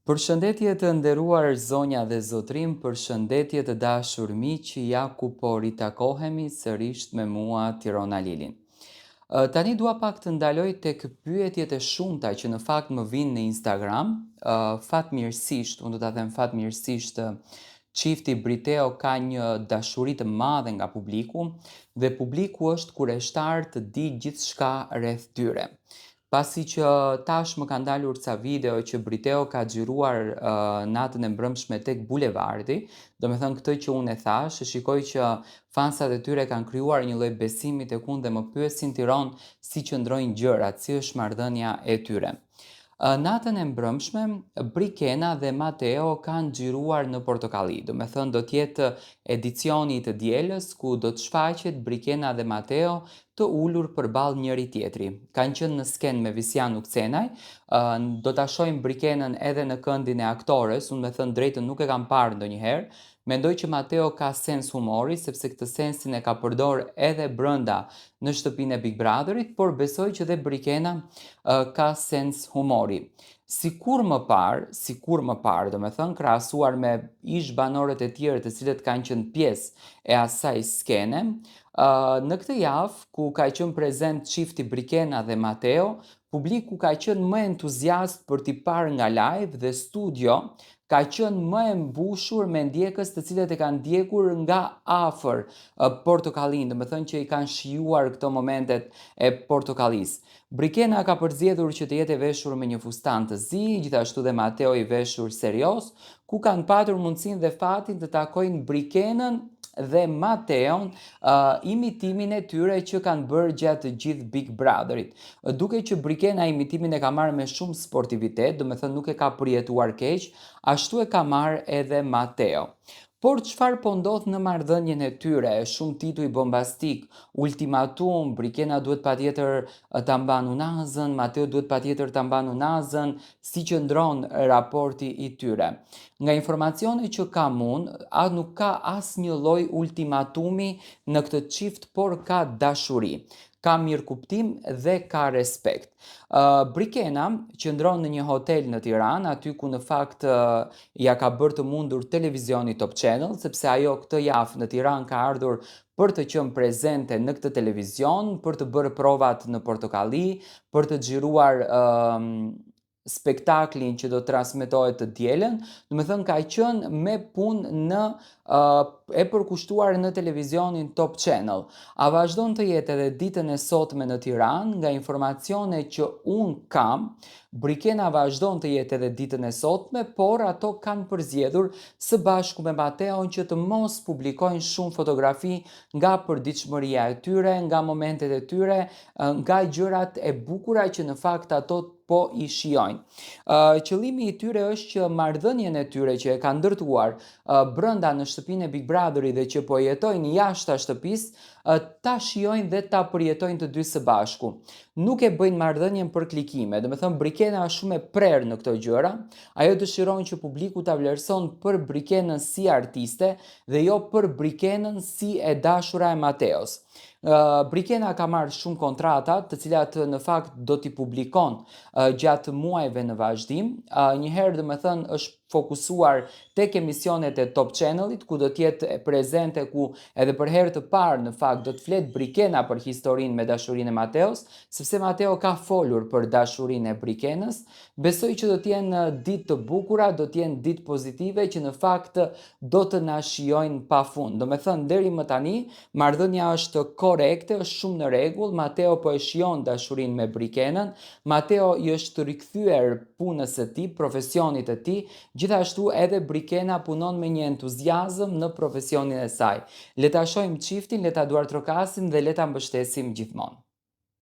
Përshëndetje të nderuar zonja dhe zotërinj, përshëndetje të dashur miq, ja ku po ritakohemi sërisht me mua Tiron Alilin. Tani dua pak të ndaloj tek pyetjet e shumta që në fakt më vijnë në Instagram. Fatmirësisht, unë do ta them fatmirësisht, çifti Briteo ka një dashuri të madhe nga publiku dhe publiku është kureshtar të di gjithçka rreth tyre. Pasi që tashmë kanë dalur ca video që Briteo ka xhiruar natën e mbrëmshme tek Bulevardi, domethënë këtë që unë e thashë, e shikoj që fansat e tyre kanë krijuar një lloj besimi tek unë dhe më pyesin Tiron si qëndrojnë gjërat, si është marrëdhënia e tyre. Natën e mbrëmshme, Brikena dhe Mateo kanë xhiruar në Portokalli. Domethënë do të jetë edicioni i të dielës ku do të shfaqet Brikena dhe Mateo të ulur përballë njëri tjetri. Kanë qenë në skenë me Visian Ukcenaj, do ta shohim Brikenën edhe në këndin e aktores, unë me thënë drejtën nuk e kam parë ndonjëherë. Mendoj që Mateo ka sens humori, sepse këtë sensin e ka përdor edhe brenda në shtëpinë e Big Brotherit, por besoj që dhe Brikena ka sens humori. Si kurrë më parë, si kurrë më parë, domethënë krahasuar me ish banorët e tjerë të cilët kanë qenë pjesë e asaj skene, në këtë javë ku ka qenë prezent çifti Brikena dhe Mateo, publiku ka qenë më entuziast për t'i parë nga live dhe studio ka qenë më e mbushur me ndjekës të cilët e kanë ndjekur nga afër Portokallinë, domethënë që i kanë shijuar këto momentet e Portokallisë. Brikena ka përzgjedhur që të jetë e veshur me një fustan të zi, gjithashtu dhe Mateo i veshur serioz, ku kanë patur mundësinë dhe fatin të takojnë Brikenën dhe Mateon uh, imitimin e tyre që kanë bërë gjatë gjithë Big Brotherit. Duke që Brikena imitimin e ka marrë me shumë sportivitet, domethënë nuk e ka përjetuar keq, ashtu e ka marrë edhe Mateo. Por çfarë po ndodh në marrëdhënien e tyre? Shumë tituj bombastik, ultimatum, Brikena duhet patjetër ta mban unazën, Mateo duhet patjetër ta mban unazën, si qëndron raporti i tyre. Nga informacione që kam unë, a nuk ka asnjë lloj ultimatumi në këtë çift, por ka dashuri, ka mirëkuptim dhe ka respekt. Uh, Brikena qëndron në një hotel në Tiranë, aty ku në fakt uh, ia ka bërë të mundur televizioni Top Channel, sepse ajo këtë javë në Tiranë ka ardhur për të qenë prezente në këtë televizion, për të bërë provat në Portokalli, për të xhiruar uh, spektaklin që do të transmetohet të dielën, domethënë ka qenë me punë në uh, e përkushtuar në televizionin Top Channel. A vazhdon të jetë edhe ditën e sotme në Tiranë, nga informacione që unë kam, Brikena vazhdon të jetë edhe ditën e sotme, por ato kanë përzgjedhur së bashku me Mateon që të mos publikojnë shumë fotografi nga përditshmëria e tyre, nga momentet e tyre, nga gjërat e bukura që në fakt ato po i shijojnë. Qëllimi i tyre është që marrëdhënien e tyre që e kanë ndërtuar brenda në shtëpinë e Big Brotherit dhe që po jetojnë jashtë shtëpisë, ta shijojnë dhe ta përjetojnë të dy së bashku. Nuk e bëjnë marrëdhënien për klikime, domethënë Brikena është shumë e prerë në këto gjëra. Ajo dëshiron që publiku ta vlerëson për Brikenën si artiste dhe jo për Brikenën si e dashura e Mateos. Brikena ka marrë shumë kontrata, të cilat në fakt do t'i publikon gjatë muajve në vazhdim. Një herë domethënë është fokusuar tek emisionet e Top Channelit, ku do të jetë prezente ku edhe për herë të parë në fakt do të flet Brikena për historinë me dashurinë e Mateos, sepse Mateo ka folur për dashurinë e Brikenës. Besoj që do të jenë ditë të bukura, do të jenë ditë pozitive që në fakt do të na shijojnë pafund. Domethënë deri më tani Marrëdhënia është korrekte, është shumë në rregull, Mateo po e shijon dashurinë me Brikenën, Mateo i është rikthyer punës së tij, profesionit të tij, gjithashtu edhe Brikena punon me një entuziazëm në profesionin e saj. Le ta shohim çiftin, le ta duartrokasim dhe le ta mbështesim gjithmonë.